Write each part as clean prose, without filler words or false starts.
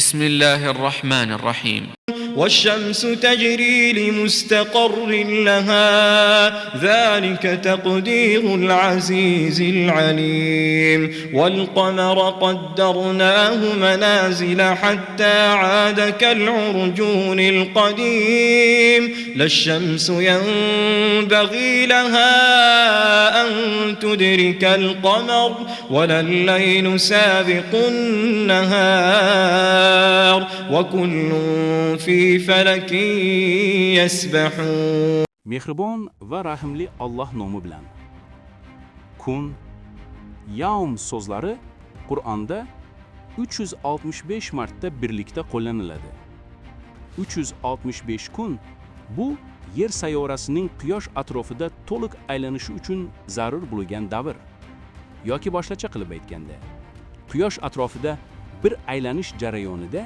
بسم الله الرحمن الرحيم. والشمس تجري لمستقر لها، ذلك تقدير العزيز العليم. والقمر قدرناه منازل حتى عاد كالعرجون القديم. لا الشمس ينبغي لها أن تدرك القمر ولا الليل سابق النهار، وكل في فلك يسبحون. Mehribon va rahimli Alloh nomi bilan. Kun, yavm so'zlari Qur'onda 365 marta birlikda qo'llaniladi. 365 kun bu Yer sayyorasining Quyosh atrofida to'liq aylanishi uchun zarur bo'lgan davr. Yoki boshqacha qilib aytganda, Quyosh atrofida bir aylanish jarayonida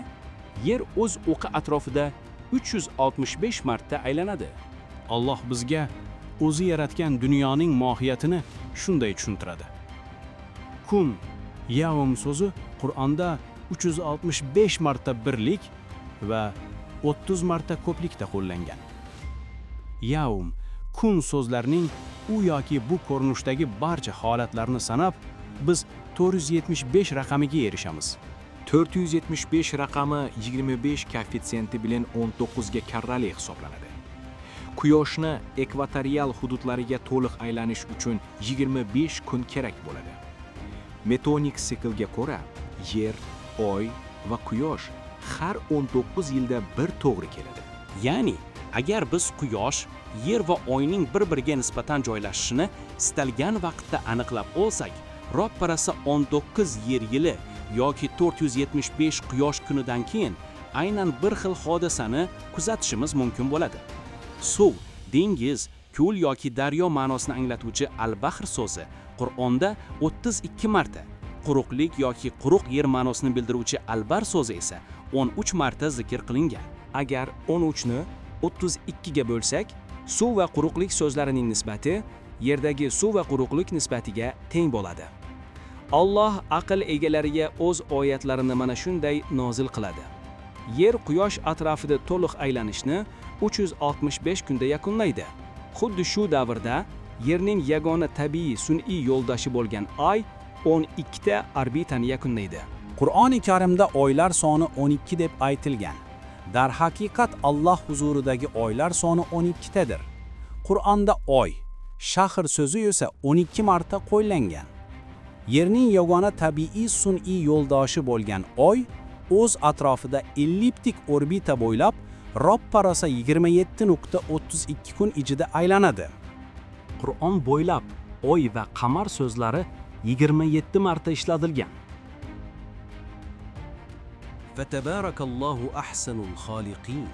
Yer o'z o'qi atrofida 365 marta aylanadi. Alloh bizga o'zi yaratgan dunyoning mohiyatini shunday tushuntiradi. Kun, yavm so'zi Qur'onda 365 marta birlik va 30 marta ko'plikda qo'llangan. Yavm, kun so'zlarining u yoki bu ko'rinishdagi barcha holatlarni sanab, biz 475 raqamiga erishamiz. 475 raqami 25 koeffitsiyenti bilan 19 ga karrali hisoblanadi. Quyoshni ekvatorial hududlariga to'liq aylanish uchun 25 kun kerak bo'ladi. Metonik siklga ko'ra, Yer, Oy va Quyosh har 19 yilda bir to'g'ri keladi. Ya'ni, agar biz Quyosh, Yer va Oyning bir-biriga nisbatan joylashishini istalgan vaqtda aniqlab olsak, roppa-rosa 19 Yer yili yoki 475 Quyosh kunidan keyin aynan bir xil hodisani kuzatishimiz mumkin bo'ladi. Suv, dengiz, ko'l yoki daryo ma'nosini anglatuvchi al-bahr so'zi Qur'onda 32 marta, quruqlik yoki quruq yer ma'nosini bildiruvchi al-bar so'zi esa 13 marta zikr qilingan. Agar 13 ni 32 ga bo'lsak, suv va quruqlik so'zlarining nisbati Yerdagi suv va quruqlik nisbatiga teng bo'ladi. Alloh aql egalariga o'z oyatlarini mana shunday nozil qiladi. Yer Quyosh atrofida to'liq aylanishni 365 kunda yakunlaydi. Xuddi shu davrda Yerning yagona tabiiy sun'iy yo'ldoshi bo'lgan Oy 12 ta orbitani yakunlaydi. Qur'oni Karimda oylar soni 12 deb aytilgan. Darhaqiqat Alloh huzuridagi oylar soni 12 tadir. Qur'onda oy, shahr so'zi esa 12 marta qo'llangan. Yerning yagona tabiiy sun'iy yo'ldoshi bo'lgan Oy o'z atrofida elliptik orbita bo'ylab roppa-rosa 27.32 kun ichida aylanadi. Qur'on bo'ylab oy va qamar so'zlari 27 marta ishlatilgan. فتبارك الله أحسن الخالقين.